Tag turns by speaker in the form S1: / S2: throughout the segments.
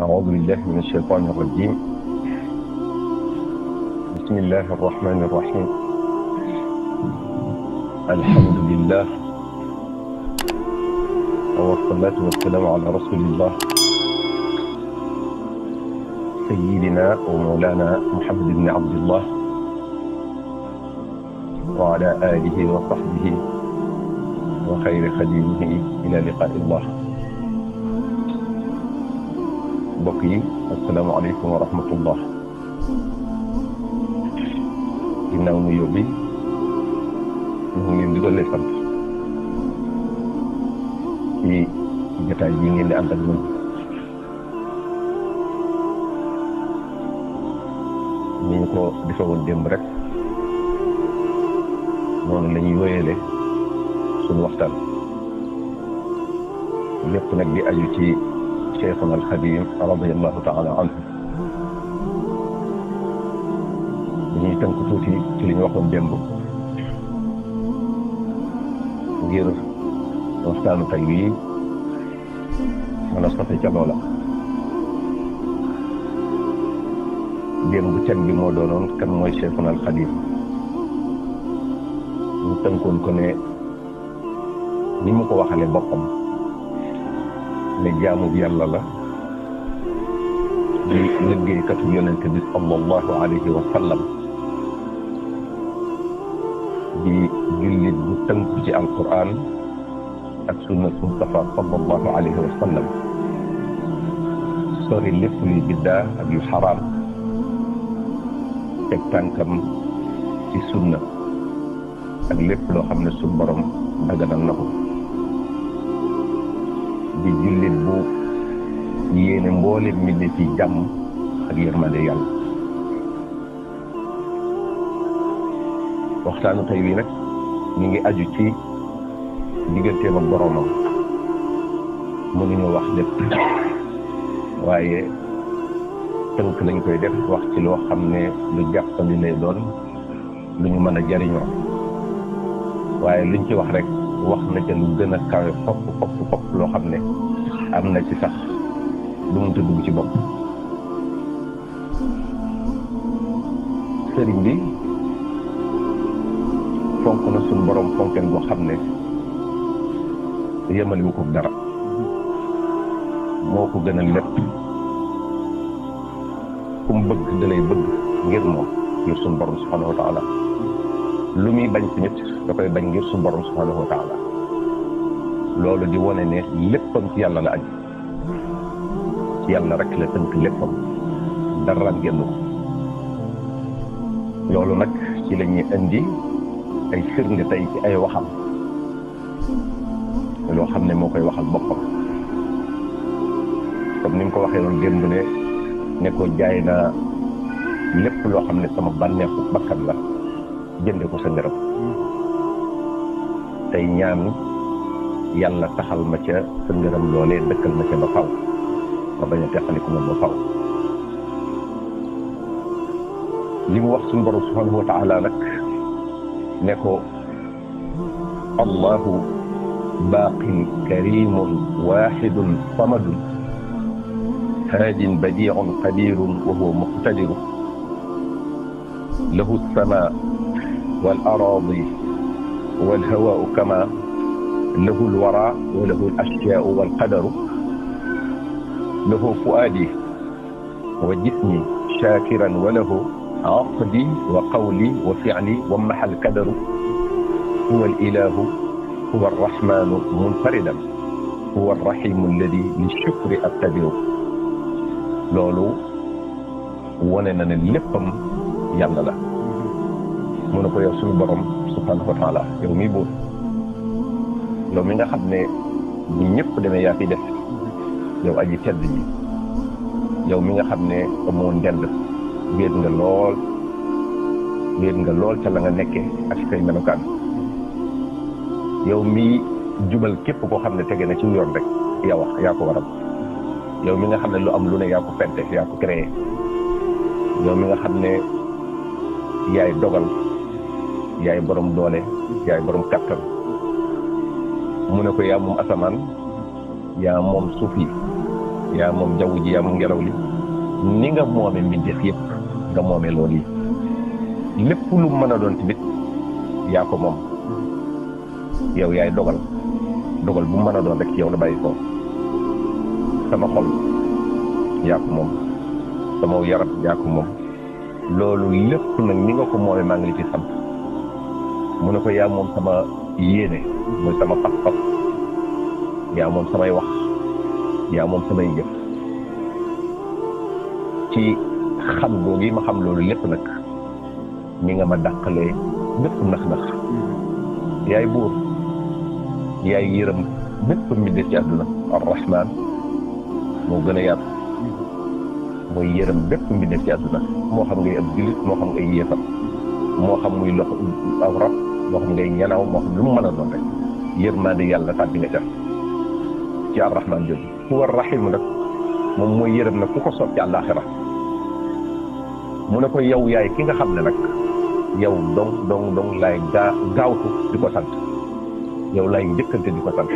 S1: أعوذ بالله من الشيطان الرجيم. بسم الله الرحمن الرحيم. الحمد لله والصلاة والسلام على رسول الله سيدنا ومولانا محمد بن عبد الله وعلى آله وصحبه وخير خديمه إلى لقاء الله. mbokk yi asalaamaaleykum wa rahmatullah. ginnaaw nu yóbbi ñu ngi leen di doole sant ci jotaay bi ngeen di ànd ak ñun. ni ñu ko defee woon démb rek noonu la ñuy wéyale suñu waxtaan lépp nag di aju ci Cheikhuna al-Xadim radiyallahu taala anhu. dañuy tënk tuuti ci li ñu waxoon démb ngir waxtaanu tey wi mën a sote ca loola. démb can bi moo doonoon kan mooy Cheikhuna al-Xadim. ñu tënkoon ko ne ni mu ko waxale boppam ne jaamu bi yàlla la di liggéeykatu yonente bi sallallahu alayhi wa sallam di jullit bu tënku ci alquran ak sunna Mustafa sallallahu alayhi wa sallam sori lépp luy biddaa ak yu xaraam teg tànkam ci sunna ak lépp loo xam ne suñu borom daganal na ko di jullit bu yéene mboolem mi ne ci jàmm ak yërmande yàlla. waxtaanu tey wi nag ñu ngi aju ci digganteem ak boromam. mënuñu wax lépp waaye tënk lañ koy def wax ci loo xam ne lu jàppandi lay doon lu ñu mën a jariñoo waaye luñ ci wax rek wax na ca lu gën a kawe fopp loo xam ne am na ci sax lu mënta dugg ci bopp. sëriñ bi fonk na suñu borom fonkeen boo xam ne yemaliwu ko dara moo ko gënal lépp. ku mu bëgg da lay bëgg ngir moom ngir suñu borom subhanahu wa taala. lu muy bañ tamit da koy bañ ngir suñu borom subhanahu wa taala. loolu di wone ne léppam ci yàlla la aju ci yàlla rek la tënk léppam dara génn ko. loolu nag ci la ñuy indi ay firnde tey ci ay waxam loo xam ne moo koy waxal boppam comme ni mu ko waxee woon démb ne ko jaay naa lépp loo xam ne sama bànneexu bakkan la jënde ko sa ngërëm tey ñaan yàlla taxal ma ca sa ngërëm loolee dëkkal ma ca ba faw ma bañ a teqaliku moom ba faw. li mu wax suñu borom subhanahu wa taala nag ne ko allahu baaqin karimun waxidun samadun haadin badiun qadirun wa huwa muqtadiru lahu alsama wal aradi wal hawaau kama lahu alwara wa lahu alashyaau wal qadaru lahu fuaadi wa jismi shakiran wa lahu aqdi wa qawli wa fi'li wa mahal kadaru huwa alilahu huwa arrahmanu munfaridan huwa arrahimu alladi lishukri abtadiru. loolu wone na ne léppam yàlla la. mu ne ko yow suñu borom subhanahu wa taala yow mi buur yow mi nga xam ne bu ñëpp demee yaa fi def yow aji tedd ji yow mi nga xam ne amoo ndend wéet nga lool ca la nga nekkee ak say melokaan. yow mi jubal képp koo xam ne tege na ci yoon rek yaa ko waral. yow mi nga xam ne lu am lu ne yaa ko fente yaa ko créé. yow mi nga xam ne yaay dogal yaay borom doole yaay borom kattan. mu ne ko yaa moom asamaan yaa moom suuf yi yaa moom jaww ji yaa moom ngelaw li ni nga moome mbindeef yëpp nga moome loolu yi lépp lu mën a doon tamit yaa ko moom yow yaay dogal bu mën a doon rek yow la bàyyi ko sama xol yaa ko moom sama yaram yaa ko moom loolu lépp nag ni nga ko moome maa ngi li ci sant mu ne ko yaa moom sama yéene mooy sama pas-pas yaa moom samay wax yaa moom samay jëf ci xam googu ma xam loolu lépp nag mi nga ma dàqalee bépp nax-nax yaay buur yaay yërëm bépp mbindéef ci àdduna ar-Rahman moo gën a yaatu mooy yërëm bépp mbindéef ci àdduna moo xam ngay ab jullit moo xam ngay yéefar moo xam muy loxo aw rab moo xam ngay ñanaaw moo xam lu mu mën a doon rek yërmande yàlla tàbbi nga ca ci ar-Rahman jooju huwa ar-Rahim nag moom mooy yërëm nag ku ko soob ci àllaaxira mu ne ko yow yaay ki nga xam ne nag yow dong laay gaawtu di ko sant yow laay njëkkante di ko sant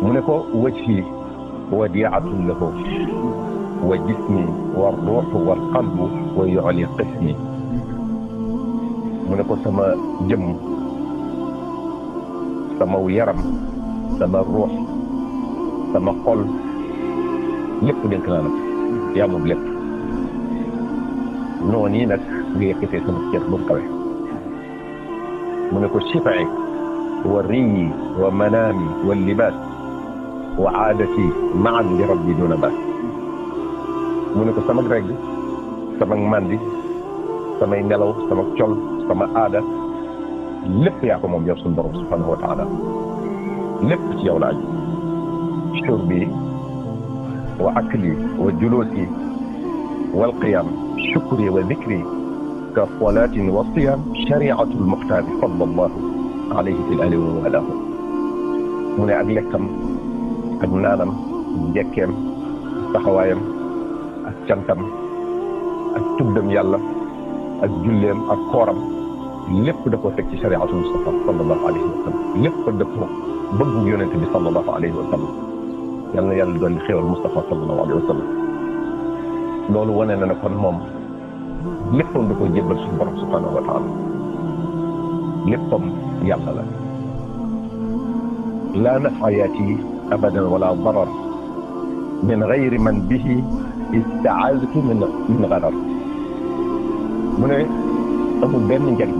S1: mu ne ko wajhi wadi'atun lahu wa jismi wa ruuhu wal qalbu wa yu'li qismi mu ne ko sama jëmm sama yaram sama ruux sama xol lépp dénk naa nag yaa moom lépp noonu yi nag nga yëkkatee sama cër bu kawe mu ne ko shifa'i wa riyi wa manaami wa libaas wa aadati maan li rabbi duna baas mu ne ko sama regg sama mandi samay nelaw sama col sama aada lépp yaa ko moom yow suñu borom subhanahu wa taala lépp ci yow la aju shurbi wa akli wa julusi wal qiyam shukri wa dhikri ka salatin wa siyam shari'atul muxtaari sallallahu alayhi fi alihi wa alahu mu ne ak lekkam ak naanam njekkeem taxawaayam ak cantam ak tuddam yàlla ak julleem ak kooram lépp da koo teg ci shari'atul Mustafa sallallahu alayhi wa sallam lépp dëpp bëggu yonent bi sallallahu alayhi wa sallam yal na yàlla dolli xéewal Mustafa sallallahu alayhi wa sallam loolu wane na ne kon moom léppam da koy jébbal suñu borom subhanahu wa taala léppam yàlla la laa nafa yaati abadan wala darar min gayri man bihi istaaztu min garar mu ne amul benn njariñ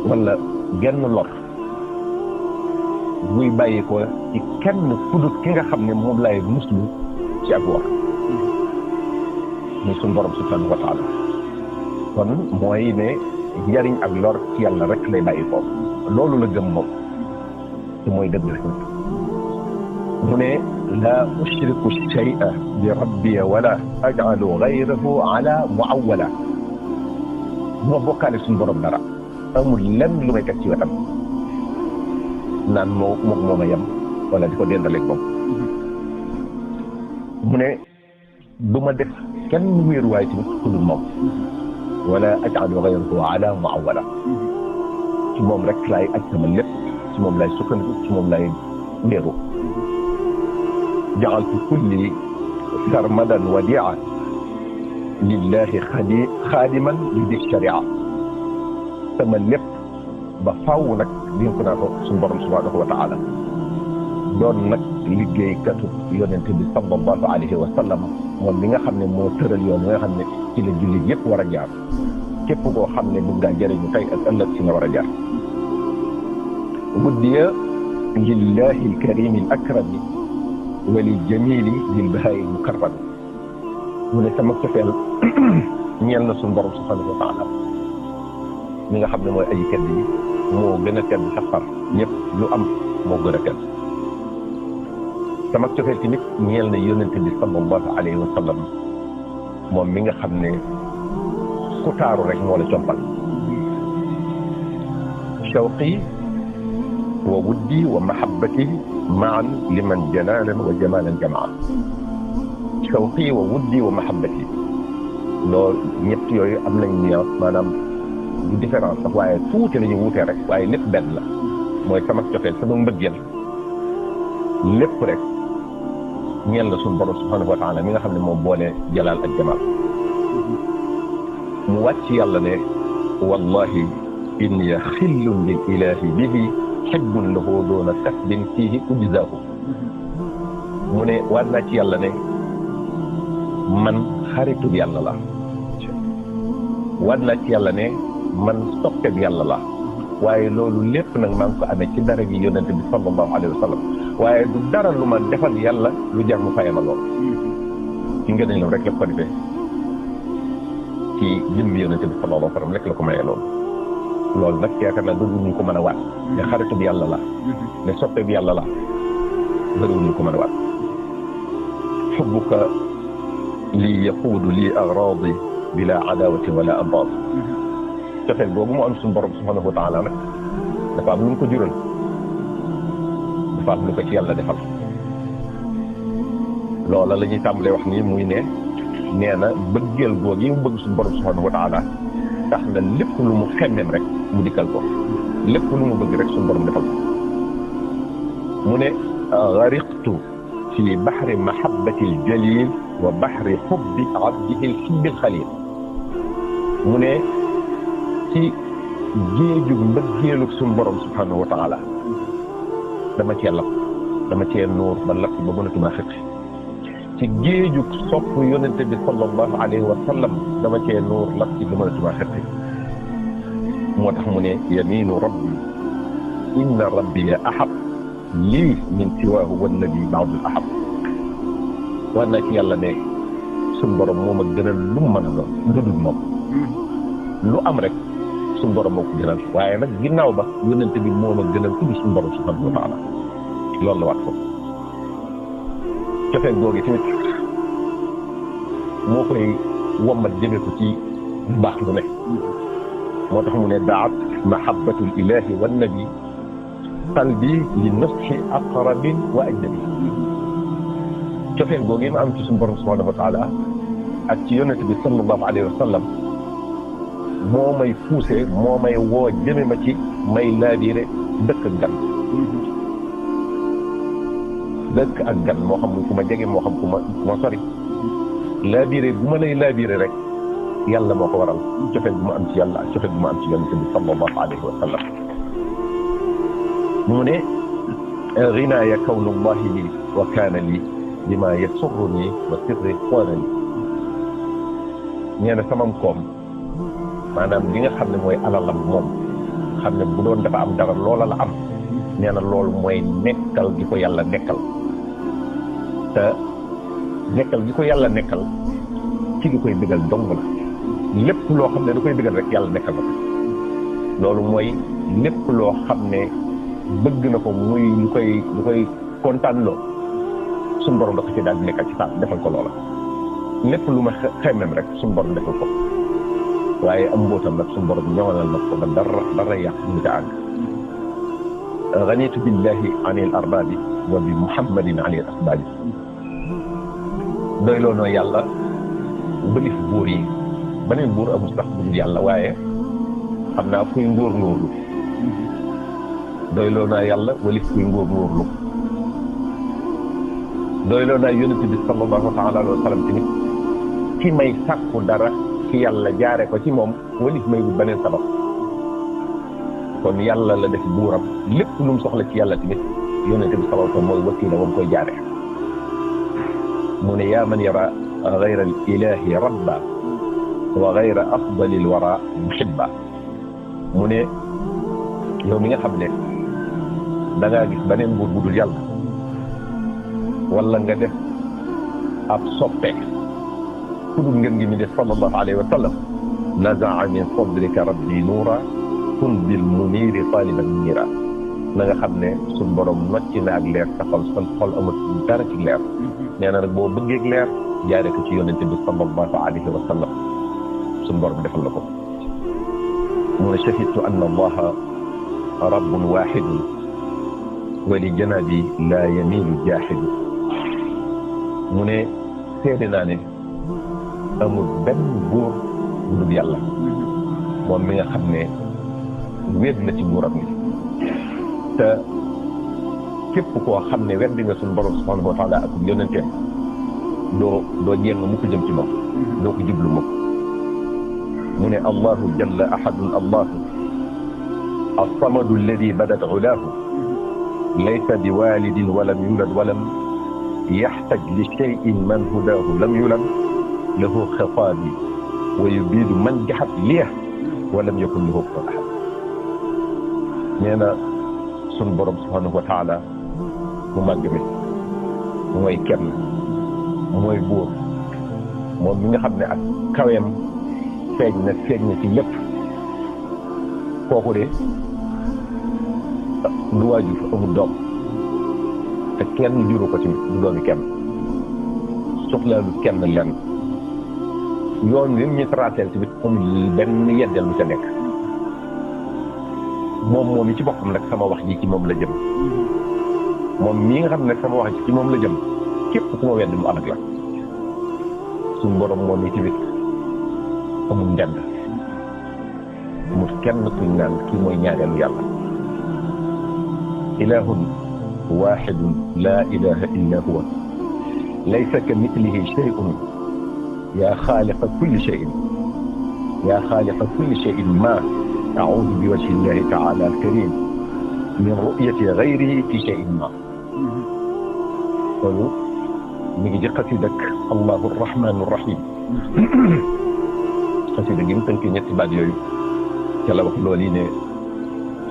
S1: wala genn lor buy bàyyi ko ci kenn fudut ki nga xam ne moom lay muslu ci ak war muy suñu borom subhanahu wa taala kon mooy ne njariñ ak lor ci yàlla rek lay bàyyi ko loolu la gëm moom te mooy dëgg rek mu ne laa ushriku shay'a bi rabbi wala aj'alu ghayrahu ala muawwala bu ma bokkaale suñu borom dara amul lenn lu may teg ci wetam naan moo ma yem wala di ko dendaleeg moom mu ne du ma def kenn wéeruwaay tamit ku dul moom wala aj'alu ghayrahu ala muawwala ci moom rek laay aj sama lépp ci moom laay sukkandiku ci moom laay wéeru ja'altu kulli sarmadan wadi'a lillahi xaadiman li di sharia sama lépp ba faaw nag dénk naa ko suñu borom subhanahu wa taala doon nag liggéeykatu yonente bi sallallahu alayhi wa sallam moom mi nga xam ne moo tëral yoon mi nga xam ne ci la jullit yëpp war a jaar képp koo xam ne bëgg ngaa jëriñu tey ak ëllëg ci nga war a jaar wuddiya lillahi alkarimi al akrami wa li jamili lil bahayi mukarrami mu ne sama cofeel ñeel na suñu borom subhanahu wa taala mi nga xam ne mooy aji tedd yi moo gën a tedd sax far ñëpp lu am moo gën a tedd sama cofeel tamit ñeel na yonente bi sallallahu alayhi wa sallam moom mi nga xam ne ku taaru rek moo la compal shawqi wa wuddi wa mahabbati maan liman jalalan wa jamalan jamaa shawqi wa wuddi wa mahabbati loolu ñett yooyu am nañ nuance maanaam du différence sax waaye tuuti la ñu wuutee rek waaye lépp benn la mooy sama cofeel sama mbëggeel lépp rek ñeel na suñu borom subhanahu wa taala mi nga xam ne moom boole jalaal ak jamaal mu wàcc yàlla ne wallahi inni xillun lil ilahi bihi xibbun lahu doona kasbin fiihi ujzaahu mu ne waat naa ci yàlla ne man xaritu yàlla la waat naa ci yàlla ne man soppe bi yàlla la waaye loolu lépp nag maa ngi ko amee ci dara gi yonente bi sallallahu alayhi wa sallam waaye du dara lu ma defal yàlla lu jar mu fayama lool ci ngeen la rek la ko defee ci jëmbi yonente bi sallallahu alayhi wa sallam rek la ko mayee loolu nag yaakaar naa bëriwuñu ko mën a waat ne xaritu bi yàlla la ne soppe bi yàlla la bëriwuñu ko mën a waat xubbuka lii yaquudu lii agraadi bila adawati wala abad cofeel boobu mu am suñu borom subhanahu wa taala nag dafa am lu mu ko jural dafa am lu ko ci yàlla defal loola la ñuy tàmbalee wax nii muy ne nee na bëggeel googu yi mu bëgg suñu borom subhanahu wa taala tax na lépp lu mu xemmeem rek mu dikkal ko lépp lu mu bëgg rek suñu borom defal ko mu ne gariqtu fi baxri mahabbati aljalil wa baxri xubbi abdihi alxibbi alxalil mu ne ci géejug mbëggeelug suñu borom subhanahu wa taala dama cee lapp dama cee nuur ba lapp ba mënatuma xëcc ci géejug sopp yonente bi sallallahu alayhi wa sallam dama cee nuur lapp ci ba mënatuma xëcc moo tax mu ne yaminu rabbi inna rabbi ahab lii min siwaahu wannabi baadul ahab war naa ci yàlla ne suñu borom moom a gënal lu mu mën a doon lu dul moom lu am rek suñu borom moo ko gënal waaye nag ginnaaw ba yonente bi moom a gënal tudd suñu borom subhanahu wa taala loolu la waat ko cofeel googu tamit moo koy wommat jëme ko ci baax lu ne moo tax mu ne daat mahabbatul ilahi wannabi qalbi li nafsi aqrabin wa ajnabi cofeel googu ma am ci suñu borom subhanahu wa taala ak ci yonente bi sallallahu alayhi wa sallam moo may poussé moo may woo jëme ma ci may laabiire dëkk ak gan dëkk ak gan moo xam ku ma jege moo xam ku ma sori laabiire bu ma lay laabiire rek yàlla moo ko waral cofeel bu ma am ci yàlla ak cofeel bu ma am ci yonente bi sallallahu alayhi wa sallam mu ne ginaaya kawnullahi lii wa kaana lii lima yasurruni wa sirri xoona li nee na samam koom maanaam li nga xam ne mooy alalam moom xam ne bu doon dafa am dara loola la am nee na loolu mooy nekkal gi ko yàlla nekkal te nekkal gi ko yàlla nekkal ci li koy bëggal dong la lépp loo xam ne da koy bëggal rek yàlla nekkal na ko loolu mooy lépp loo xam ne bëgg na ko muy lu koy kontaan loo suñu borom da ko ci daal di nekkal ci saa defal ko loola lépp lu ma xemmem rek suñu borom defal ko waaye am mbootam nag suñu borom ñëwalal na ko ba dara yàq ñu ca àgg ganitu billahi anil arbabi wa bi muhammadin anil asbabi doyloo noo yàlla bëlif buur yi beneen buur amul sax bu dul yàlla waaye xam naa kuy ngóor-ngóorlu doyloo naa yàlla walif kuy ngóor-ngóorlu doyloo naa yonent bi sallallahu taala alayhi wa sallam tamit ci may sàkku dara ci yàlla jaare ko ci moom walif may bu beneen sabab kon yàlla la def buuram lépp lu mu soxla ci yàlla tamit yonent bi sallallahu alayhi wa sallam mooy wakiila wam koy jaare mu ne yaa man yara gayra al ilahi rabba wa gayra afdalil wara muhibba mu ne yow mi nga xam ne da ngaa gis beneen buur bu dul yàlla wala nga def ab soppe ku dul ngeen ngi mi def sallallahu alayhi wa sallam nazaa min sadrika rabbi nuura kun bil muniri taliban niira na nga xam ne suñ borom nocci na ak leer sa xol amul dara ci leer nee na nag boo bëggeeg leer jaare ko ci yonente bi sallallahu alayhi wa sallam suñ borom defal la ko mu ne shahidtu anna allaha rabbun wahidun wa li janabi la yamilu jaahidu mu ne seede naa ne amul benn buur bu dul yàlla moom mi nga xam ne wéet na ci nguuram gi te képp koo xam ne weddi nga suñu borom subhanahu wa taala ak yonenteem doo jéng mu ko jëm ci moom doo ko jublu mukk mu ne allahu jalla ahadun allahu alsamadu alladi badat ulaahu laysa bi walidin walam yulad walam yaxtaj li cheyin man hudaahu lam yulad lahu xitaabi wa yubiidu man jaxat liya walam yakun lahu kufuwan ahad. nee na sunu borom subhanahu wa taala mu màgg mi mooy kenn mooy buur moom mi nga xam ne ak kaweem feeñ na ci lépp. kooku de du waajur amul doom te kenn juru ko ci du doomi kenn soxlaalu kenn lenn yoon wi ñu tracé ci bit amul benn yeddeel lu ca nekk. moom yi ci boppam nag sama wax ji ci moom la jëm moom mii nga xam ne nag sama wax ji ci moom la jëm képp ku ma wedd mu alag la. suñu borom moom yi ci bit amul ndend amul kenn kuñ naan kii mooy ñaareelu yàlla. ilahun waxidun laa ilaha illa huwa laysa ka mitlihi shay'un yaa xaaliqa kulli shay'in yaa xaaliqa kulli shay'in ma أعوذ بوجه الله تعالى الكريم من رؤية غيره في شيء ما. قالوا نيجي قصيدك الله الرحمن الرحيم. قصيدة جيم تنكي نيت بعد يوم كلا wax loolu ne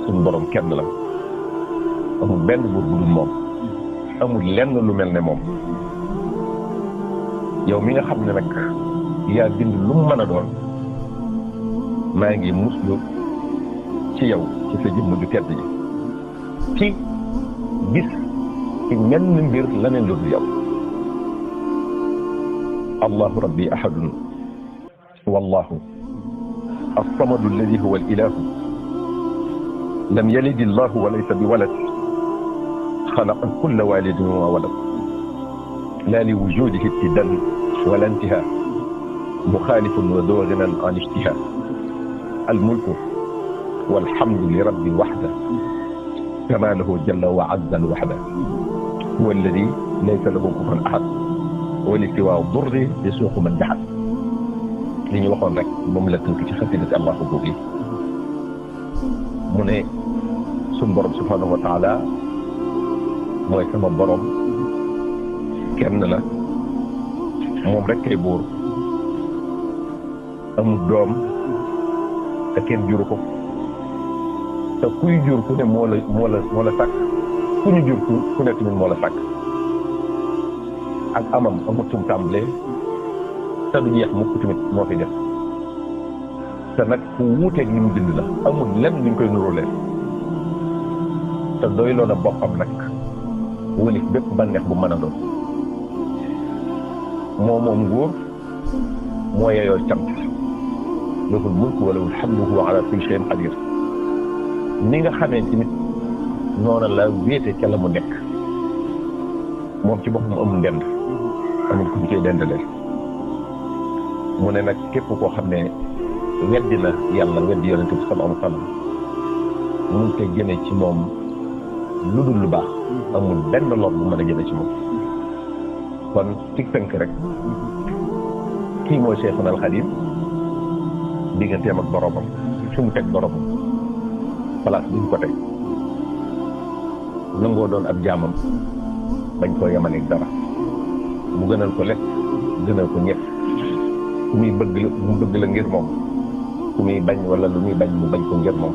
S1: suñu borom kenn la amul benn buur bu dul moom amul lenn lu mel ne moom yow mi nga xam ne nag yaa bind lu mu mën a doon maa ngi muslu ci yow ci sa jëmm ju tedd ji ci gis ci menn mbir leneen lu dul yow. allahu rabbi ahadun wallahu alsamadu alladi huwa alilahu lam yalid allahu wa laysa bi walad xalaqa kulla walidin wa walad la li wujudihi ibtidan wala intiha muxaalifun wa doo ginan an ijtiha almulku والحمد لرب الوحدة كما له جل وعز الوحدة هو الذي ليس له كفوا أحد والاستواء الضر يسوق من جحد li ñu waxoon rek moom la tënk ci xasida Allahu googu mu ne suñu borom subhanahu wa taala mooy sama borom kenn la moom rek kay buur amul doom te kenn juru ko te kuy jur ku ne moo la sàkk ku ñu jur ku ne tamit moo la sàkk ak amam amut tum tàmbalee te du jeex mukk tamit moo fi def te nag ku wuuteeg li mu bind la amul lenn luñ koy nuróolee te doy loona boppam nag wëlif bépp bànneex bu mën a doon moom nguur moo yeyoo cant lahul mulku wa lahul hamdu wa huwa ala kulli shay'in qadir ni nga xamee tamit noona la wéete ca la mu nekk moom ci boppam amul ndend amul ku ñu koy dendalee mu ne nag képp koo xam ne weddi na yàlla weddi yonente bi sallallahu alayhi wa sallam mun koy jëme ci moom lu dul lu baax amul benn lor bu mën a jëme ci moom. kon ci tënk rek kii mooy Cheikhuna al Xadim digganteem ak boromam fi mu teg boromam place bi ñu ko teg nangoo doon ab jaamam bañ koo yemaleeg dara mu gënal ko lekk gënal ko ñëpp ku muy bëgg la mu bëgg la ngir moom ku muy bañ wala lu muy bañ mu bañ ko ngir moom.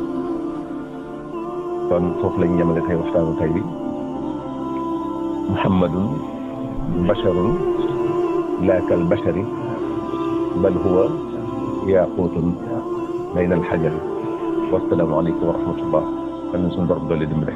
S1: kon foofu lañ yemale tey waxtaanu tey bi muhammadun basharun laa kal bashari bal huwa yaaqutun bayna alxajari wassalaamu aleykum wa rahmatullah am na suñu borom doole dimbale